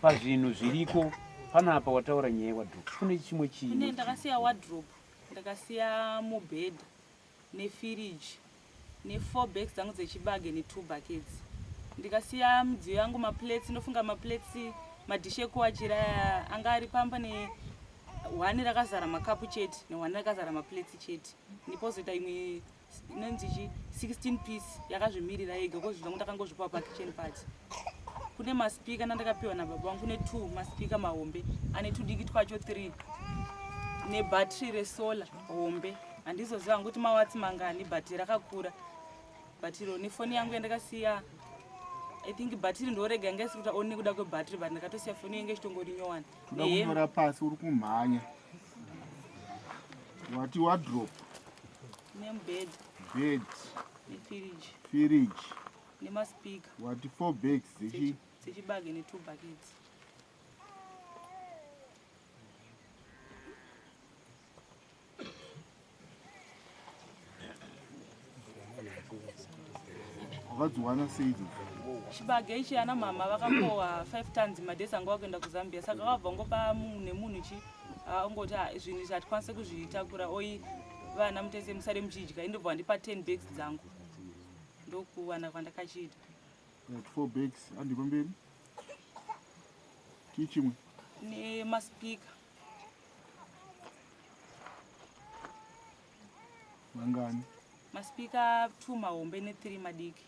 pazvinhu zviriko panapa wataura nyaya yewardrobe kune chimwe chii? Kune ndakasiya wardrobe ndakasiya mubhedha nefiriji ne4 bags dzangu dzechibage ne2 buckets ndikasiya midziyo yangu maplates ndofunga maplates madhishi ekuwachira anga ari pamba ne hwani rakazara makapu chete nehwani rakazara maplates chete ndipozoita imwe inonzi chi 16 piece yakazvimirira yega ko zvinhu zvangu ndakangozvipa pakitchen party. Kune maspeaker nandakapiwa nababa vangu kune 2 maspeaker mahombe ane tudiki twacho 3 nebattery resolar hombe handizoziva hangu kuti mawatsi mangani but rakakura battery nefoni yangu yandakasiya I think battery ndorega yanga isiri kuita on nekuda kwebattery but ndakatosiya foni yange ichitongori nyowani. Toda kunyora pasi uri kumhanya. Wati wardrobe nemubhedha bed nefiriji firiji nemaspeaker wati 4 bags dzechi dzechibage ne2 buckets. Wakadziwana sei idzodzo? Chibage ichi ana mama vakakohwa 5 tons madhesi anga vakuenda kuZambia saka vabva ngopa munhu nemunhu chi ongoti zvinhu izvi hatikwanise kuzvitakura oi vana mutese musare muchidya indobva wandipa 10 bags dzangu ndokuwana kwandakachiita. Right, 4 bags handi pamberi chii chimwe nemaspeaker mangani maspeaker 2 mahombe ne3 madiki.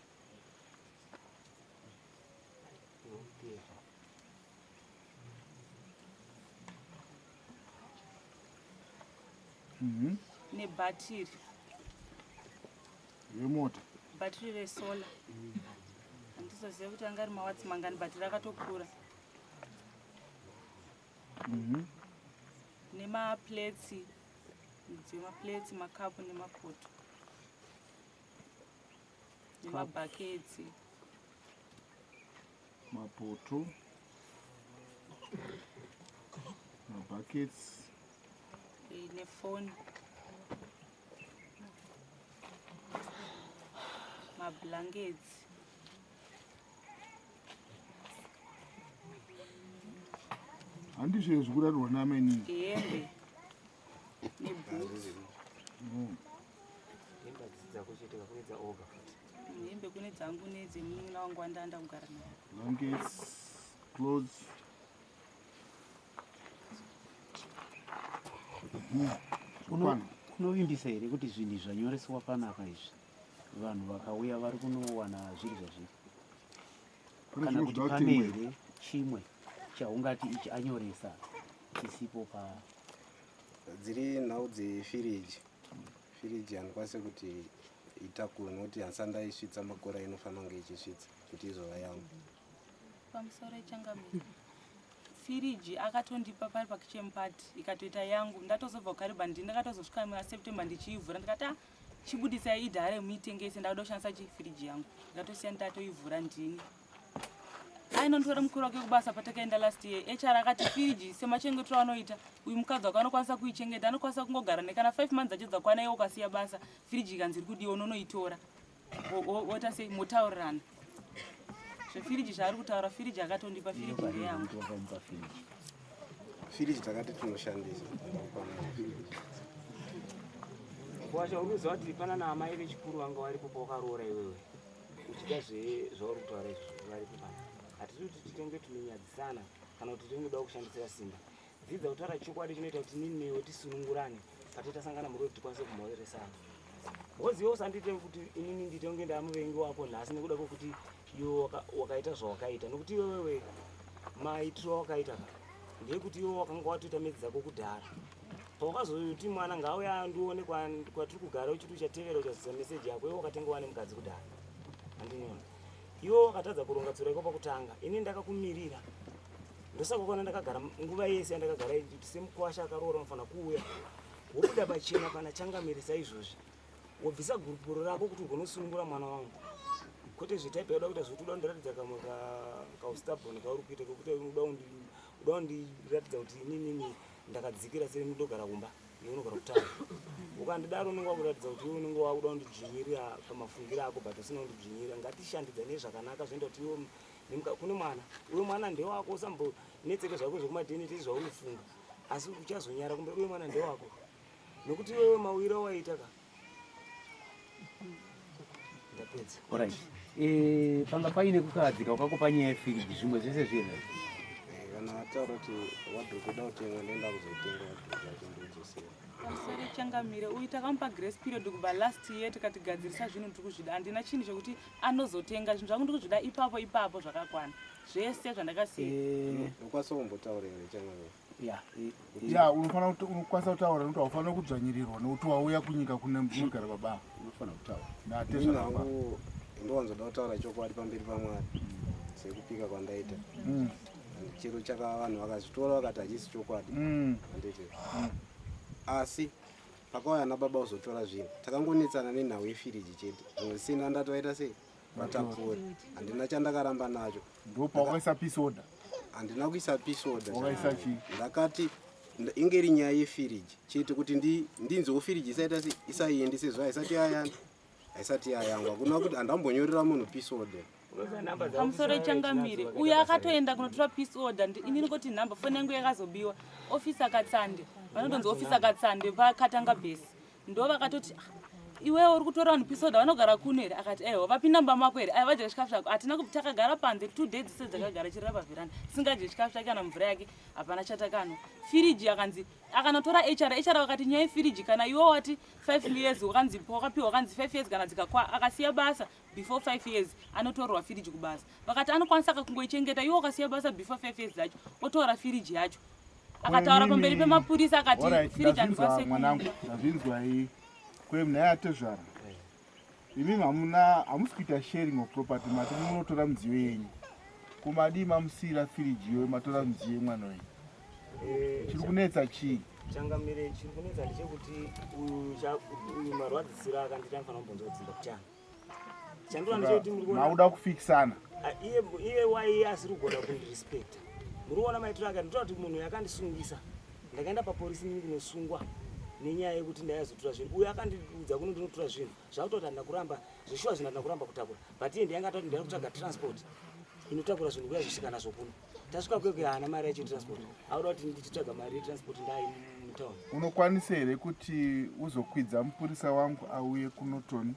Nebhatiri remota bhatiri resolar handizoziva kuti anga ari mawatsi mangani but rakatokura. Nemaplates midziyo maplates makapu nemapoto nemabhaketsi. Mapoto, mabuckets nefoni, mablankets. Handizvo here zvekurarirwa naamainini? Hembe nebhutsu. Hembe hadzisi dzako chete ka, kune dzaOga futi. Hembe kune dzangu nedzemunin'ina wangu wandanda kugara naye. Blankets, clothes. Unovimbisa here kuti zvinhu zvanyoreswa panapa izvi vanhu vakauya vari kunowana zviri zvazviri? Pane Kana zvimwe kuti zvinoda pane kutengwa here? here chimwe chaungati ichi anyoresa chisipo pa Dziri nhau dzefiriji, firiji handikwanise kuti itakure nokuti handisati ndaisvitsa makore ainofanira kunge ichisvitsa kuti izova yangu. Pamusoro changamire, firiji akatondipa pari pakitchen party ikatoita yangu. Ndatozobva kuKariba ndini ndakatozosvika muna September ndichiivhura ndikati ah, chibudisai idhare muitengese, ndakuda kushandisa chifiriji yangu. Ndikatosiya ndatoivhura ndini. Ainonditora mukuru wake kubasa patakaenda last year, HR akati firiji semachengetero anoita uyu mukadzi wake anokwanisa kuichengeta, anokwanisa kungogara nekana 5 months dzacho dzakwana, iwe ukasiya basa firiji ikanzi iri kudiwa unonoitora wota sei motaurirana zvefiriji zvaari kutaura. Firiji akatondipa, firiji ndeyangu. Wakamupa firiji? Firiji takati tinoshandisa ndakukwana firiji. Washa, unoziva kuti pana naamai vechikuru vanga varipo pawakaroora iwewe uchida zvauri kutaura izvozvo, varipo pana. Hatisi kuti titenge tinonyadzisana kana kuti tingoda kushandisira simba. Dzidza kutaura chokwadi chinoita kuti inini newe tisunungurane patitasangana muroad, tikwanise kumhoresana. Woziva usandiite kuti inini ndiite kunge ndamuvengi wako nhasi nekuda kwekuti iwe wakaita zvawakaita, nokuti iwewewe maitiro awakaita ka ndeyekuti iwe wakanga watoita medzi dzako kudhara. Pawakazoti mwana ngauya andione kwatiri kugara, uchiti uchatevera uchazoisa meseji yako, iwe wakatenga wane mukadzi kudhara. Handiniona iwe wakatadza kuronga tsoro yako pakutanga. Ini ndakakumirira, ndosaka kwana ndakagara nguva yese yandakagara kuti semukwasha akaroora unofanira kuuya wobuda pachena pana changamire saizvozvi, wobvisa gurupuro rako kuti ugonosunungura mwana wangu, kwete zvetaipi yauda kuita zvekuti uda kundiratidza kamwe kaustubborn kauri kuita kekuti uda kundiratidza kuti ininini ndakadzikira sei, ndogara kumba iwe unogara kutaura. Ukandidaro unenge wakuratidza kuti iwe unenge wakuda kundidzvinyirira pamafungiro ako, but usina kundidzvinyirira. Ngatishandidzane zvakanaka zvinoita kuti iwe kune mwana uyo, mwana ndewako. Usambonetseke zvako zvekumaDNA zvauri kufunga, asi uchazonyara kumberi. Uyo mwana ndewako nokuti iwewe mawiro awaita ka. Ndapedza. Alright. Panga paine kukahadzika kwako panyaya yefiriji, zvimwe zvese zviri right? Kana ataura kuti wardrobe ida kutengwa, ndoenda kuzoitenga wardrobe yacho ndoidzosera. Pamusoro changamire, uyu takamupa grace period kubva last year, tikatigadzirisa zvinhu tiri kuzvida. Handina chinhu chekuti anozotenga zvinhu zvangu, ndiri kuzvida ipapo ipapo zvakakwana zvese zvandakasiya. Ndokwanisa kumbotaura here, changamire? Ya. Ya, unofanira unokwanisa kutaura nekuti haufanira kudzvanyirirwa nekuti wauya kunyika kune kunogara baba. Unofanira kutaura. Natezvara baba. Hangu ndowanzoda kutaura chokwadi pamberi paMwari sekupika kwandaita. Chero chaka vanhu vakazvitora vakati hachisi chokwadi, handiti? Asi pakauya nababa kuzotora zvinhu, takangonetsana nenhau yefiriji chete. Zvimwe zvisina ndati vaita sei vatakure, handina chandakaramba nacho. Ndopawakaisa peace order? Handina kuisa peace order. Wakaisa chii? Ndakati inge iri nyaya yefiriji chete kuti ndinzwewo firiji isaita sei isaiendi sezvo haisati yayani, haisati yayangwa. Hakuna kuti handambonyorera munhu peace order. Unoziva nhamba Pamusoro changamire, uyu akatoenda kunotora peace order. Inini ngoti nhamba foni yangu yakazobiwa. Ofisa Katsande, vanotonzi Ofisa Katsande vakatanga bhesi, ndo vakatoti, "Ah, iwewe uri kutora vanhu peace order, vanogara kuno here?" Akati, "Eho." "Vapinda mumba mako here?" "Aiwa." "Vadya chikafu chako?" Hatina. Takagara panze 2 days dzese dzakagara chirira pavheranda, singadye chikafu chake kana mvura yake hapana chatakanwa. Firiji akanzi akanotora HR. HR vakati nyaya yefiriji, kana iwe wati 5 years wakanzi wakapiwa, wakanzi 5 years, kana dzikakwa akasiya basa before 5 years anotorerwa firiji kubasa. Vakati anokwanisa kakungoichengeta, iwe ukasiya basa before 5 years dzacho otora firiji yacho. Akataura pamberi pemapurisa akati Alright, firiji ndazvinzwa handikwanise. Mwanangu, ndazvinzwa. Kwemuna yatezvara, imi hamuna, hamusi kuita sharing of property. Mati munotora midziyo yenyu, kumadii mamusiyira firiji iyoyo, matora midziyo yemwana wenyu? Chiri kunetsa chii? Changamire, chiri kunetsa ndechekuti uyu marwadzisiro akandiita anofanira kumbonzwa kudzimba kuchana. Chandura ndechekuti muri kuona Mauda kufikisana. Iye iye waiye asiri kugona kundirespecta. Muri kuona maitiro ake ndinotaura kuti munhu yakandisungisa. Ndakaenda papolisi inini kunosungwa nenyaya yekuti ndaizotora zvinhu. Uyo akandiudza kuno ndinotora zvinhu. Zvakutoti handina kuramba zveshuwa zvinhu handina kuramba kutakura. But iye ndiye anga atoti ndiri kutsvaga transport inotakura zvinhu kuya zvisvika nazvo kuno. Tasvika kwekwe haana mari yacho transport. Auda kuti ndichitsvaga mari yetransport ndai mutown. Unokwanisa here kuti uzokwidza mupurisa wangu auye kuNorton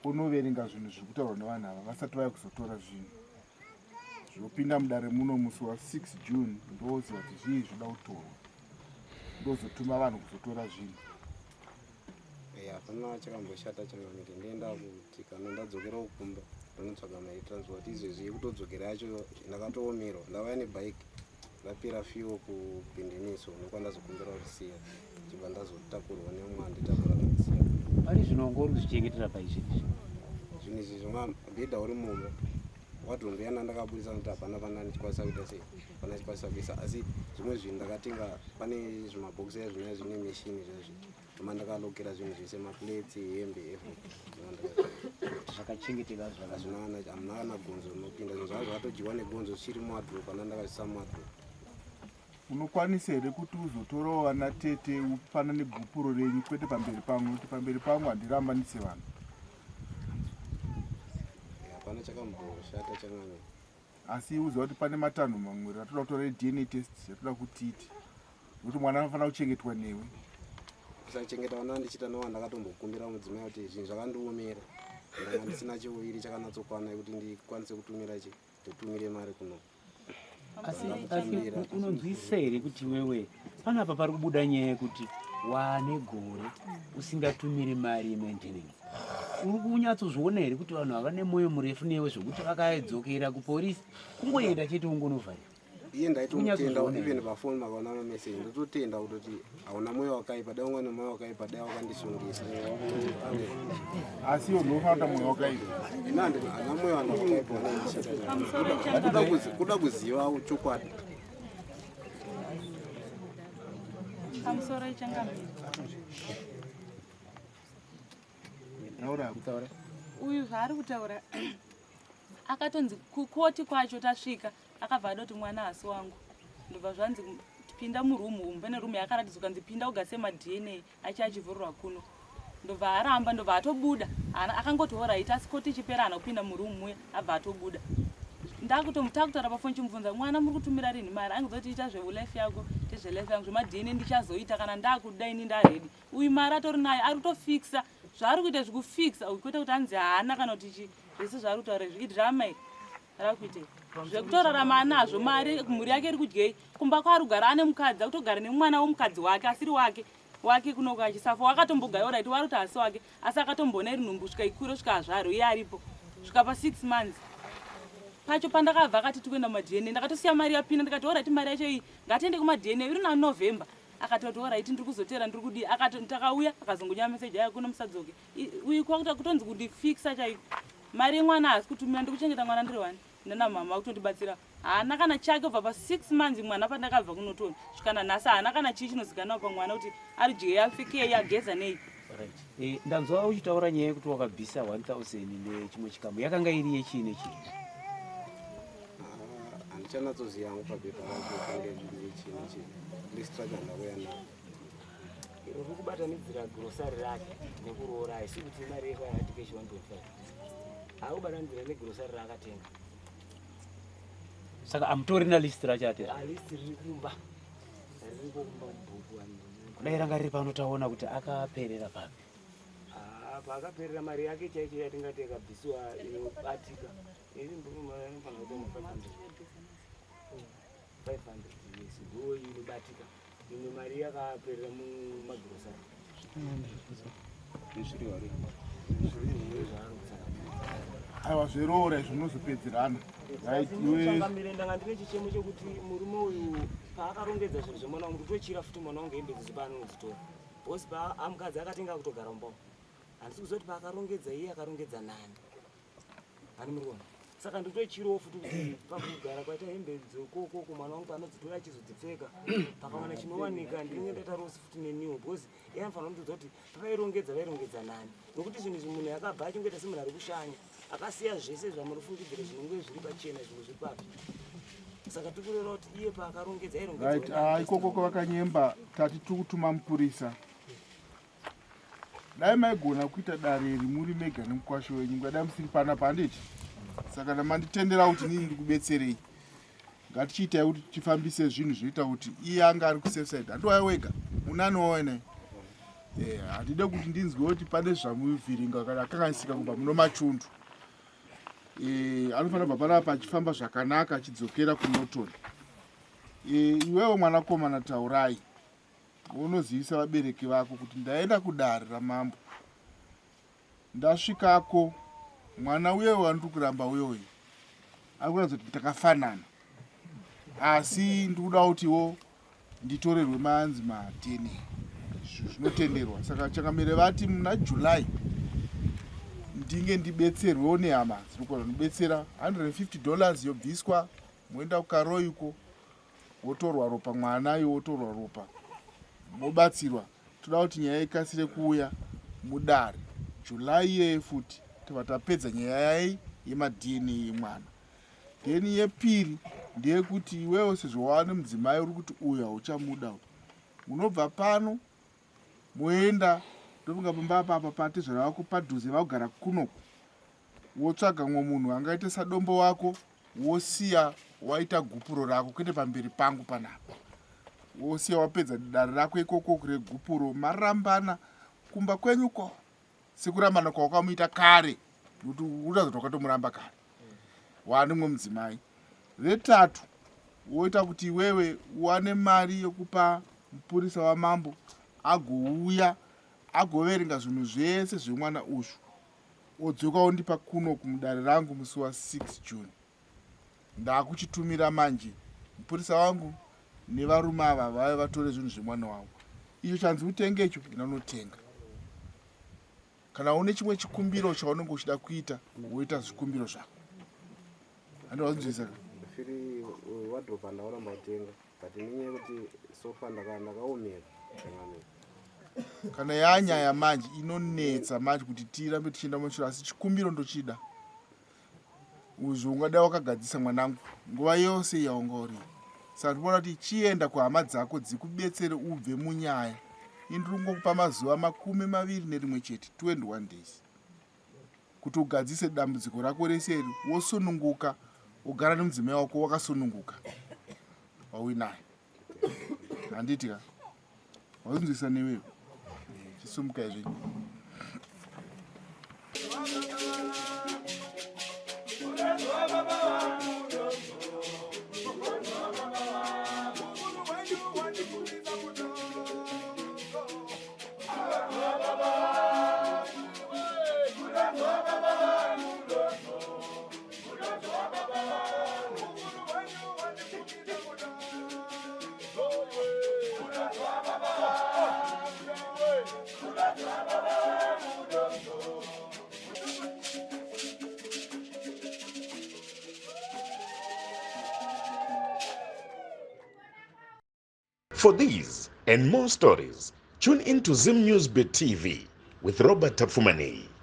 unoverenga zvinhu zviri kutaurwa nevanhu ava vasati vaya kuzotora zvinhu zvinopinda mudare muno musi wa 6 June ndoziva kuti zvii zvinoda kutorwa ndozotuma vanhu kuzotora zvinhu. Hapana chakamboshata changamire ndienda kuti kana ndadzokerawo kumba ndonotsvaga mari transport izvezvi yekutodzokera yacho ndakatoomerwa ndauya nebike ndapira fuel kubhindimiso ndokwandazokumbira kusiya chibva ndazotakurwa nemumwe anditakura kandisiya pari zvino wanga uri kuzvichengetera pai zvinhu izvi zvinhu izvi zvimwa bhedha uri mumba wadhombe yana ndakabudisa nokuti hapana pana ndichikwanisa kuita sei pana ndichikwanisa kuisa asi zvimwe zvinhu ndakatenga pane zvimabhokisi ezvinaya zvine mishini zvezvi Mama ndakalokera zvinhu zvese maplates, hembe, everything. Zvakachengeteka zvakazvina hamuna kana gonzo rinopinda zvinhu zvanga zvakatodyiwa negonzo zvichiri muwadrobe ana ndakazvisa muwadrobe. Unokwanisa here kuti uzotorawo vana tete upanane gupuro renyu kwete pamberi pangu nokuti pamberi pangu handirambanise vanhu. Hapana chakamboshata changanya. Asi uziva kuti pane matanho mamwe ratoda kutora DNA test yatoda kuti tiite nokuti mwana anofanira kuchengetwa newe. Kusachengeta vana ndichiita nowa ndakatombokumbira mudzimai kuti zvinhu zvakandiomera ndanga ndisina cheuviri chakanatsokwana yekuti ndikwanise kutumira chi nditumire mari kuno. Asi asi unonzwisisa here kuti iwewe panapa pari kubuda nyaya yekuti waane gore usingatumiri mari yemaintenance uri kunyatsozviona here kuti vanhu ava nemwoyo murefu newe zvekuti vakadzokera kupolisi kungoenda chete ungonovharira iye ndaitomutenda even pafoni makaona mameseji ndototenda kutoti hauna mwoyo wakaipa dai unga nemwoyo wakaipa dai wakandisungisa asi iwe unofanira kuita mwoyo wakaipa ina handina mwoyo wanga wakaipa kuda kuziva chokwadi Pamusoro ichangamire. Uyu zvaari kutaura akatonzi kukoti kwacho tasvika akabva ada kuti mwana hasi wangu ndobva zvanzi pinda murumu umu pane rumu yakaratidzwa kanzi pinda ugase maDNA achi achivhurwa kuno ndobva aramba ndobva atobuda akangoti horaiti asi koti ichipera haana kupinda murumu muya abva atobuda ndakutomutakutora pafoni chimubvunza mwana muri kutumira rinhi mari angiza kuti ita zveulife yako tezvelife yangu zvemadna ndichazoita kana ndakuda ini ndaredi uyu mari atori nayo ari kutofixa zvaari kuita zvikufixa uyu kwete kuti anzi haana kana kuti chi zvese zvaari kutaura izvi idrama iri rakuita zvekutorarama anazvo mari mhuri yake iri kudyei kumba kwaari kugara ane mukadzi akutogara nemwana womukadzi wake asiri wake wake kunoko achisafa wakatombogara orit wari kuti hasi wake asi akatomboona iri nhumbu svika ikure svika azvaro iye aripo svika pa six months pacho pandakabva akati tikuenda kumadna ndakatosiya mari yapinda ndikati orit mari yacho iyi ngatiende kumadna iri nanovember akatoti orit ndiri kuzotera ndiri kudii akati takauya akazongonya meseji aya kuno musadzoke uyu kwakuta kutonzi kundifixa chaiko mari yemwana haasi kutumira ndikuchengeta mwana ndiri wani nana mama vakutondibatsira haana kana chake kubva pa six months mwana pandakabva kunotoni svikana nhasi haana kana chii chinozikanwa pamwana kuti aridyei apfekei ageza nei Eh, ndanzwa uchitaura nyaya yekuti wakabvisa 1000 nechimwe chikamu yakanga iri yechii nechii ah, handichanatsoziva hangu papepa racho kange yechii nechii list racho handauya nayo uri kubatanidzira grosari rake nekuroora haisi kuti imari yekwaatikeshi 1.5 akubatanidzira negrosari raakatenga saka amutorina list racho ate list riri kumba ririko kumba mubhuku kudai ranga riri pano taona kuti akaperera papi ah, paakaperera mari yake chaicho yatingati yakabvisiwa inobatika iri inofanira kutoona 500 500 yes ndo inobatika imwe mari yakaperera mumagirosari aiwa zveroora izvi munozopedzerana changamire ndanga ndine chichemo chekuti murume uyu paakarongedza zvinhu zvemwana wangu kutochira futi mwana wangu hembe dzidzo paanonodzitora bcause paamukadzi akatenga kutogara mumba umu handisi kuziva kuti paakarongedza iye akarongedza nani Hani muri kuona? Saka nditochirowo futi kuti pakugara kwaita hembe dzokokoko mwana wangu paanodzitora achizodzipfeka pakawana chinowanika ndinenge ndaita rosi futi neniwo because iye anofanira kundiudza kuti pavairongedza vairongedza nani nokuti zvinhu izvi munhu akabva achingoita semunhu ari kushanya Akasiya zvese zvamunofungidzira zvinonge zviri pachena zvimwe zviri papi. Saka tikureva kuti iye paakarongedza airongedza. Right, ah, ikoko kwavakanyemba tati tiri kutuma mupurisa. Dai maigona kuita dare iri muri mega nemukwasha wenyu ngadai musiri panapa handiti? Saka ndamanditendera kuti nini ndikubetserei. Ngatichiitai kuti tifambise zvinhu zvinoita kuti iye anga ari kusafe side. Handiwaya wega, unani wawe naye? Eh, handide kuti ndinzwe kuti pane zvamuvhiringa kana akanganisika kubva muno machundu. Eh, anofanira kubva panapa achifamba zvakanaka achidzokera kuNorton. Eh, iwewe mwanakomana Taurai, unozivisa vabereki vako kuti ndaenda kudare ramambo. Ndasvikako mwana uye wandiri kuramba uye uyu ari kuratidza kuti takafanana asi ndikuda kutiwo nditorerwe manzi madna zvinotenderwa saka changamire vati muna july ndinge ndibetserwewo nehama dzinokona ndibetsera 150 dollars yobviswa moenda kukaroiko wotorwa ropa mwana iwe wotorwa ropa mobatsirwa toda kuti nyaya ikasire kuuya mudare july iyeye futi tobva tapedza nyaya yai yemadna yemwana then yepiri ndeyekuti iwewo sezvo wava nemudzimai uri kuti uyu hauchamuda unobva pano moenda ndofunga pamba apa patezvara vako padhuze vakugara kunoku wotsvaga mumwe munhu angaite sadombo wako wosiya waita gupuro rako kwete pamberi pangu panapa wosiya wapedza dare rako ikoko regupuro marambana kumba kwenyu ko sekurambana kwawakamuita kare nokuti uratidza kuti wakatomuramba kare waane mumwe mudzimai retatu woita kuti iwewe uwane mari yekupa mupurisa wamambo agouya agoverenga zvinhu zvese zvemwana uyu odzoka ondipa kuno kumudare rangu musi wa 6 June ndakuchitumira manje mupurisa wangu nevarume ava vave vatore zvinhu zvemwana wavo icho chanzi utenge icho ina unotenga kana une chimwe chikumbiro chaunenge uchida kuita woita zvikumbiro zvako andowazvinzwisaka firi uh, wardrobe andaona kutenga but nenyaya yekuti sofa ndakaomera kana yanyaya manje inonetsa manje kuti tirambe tichienda mumashure asi chikumbiro ndochida uzvo ungadai wakagadzisa mwanangu nguva yose yaunga uri saka ndikuona kuti chienda kuhama dzako dzikubetsere ubve munyaya indiri kungokupa mazuva 21 chete 21 days kuti ugadzise dambudziko rako rese iri wosununguka wogara nemudzimai wako wakasununguka wauinaye handiti ka wazinzwisa newewo chisumuka izvi For these and more stories, tune in to Zim News Bit TV with Robert Tafumani.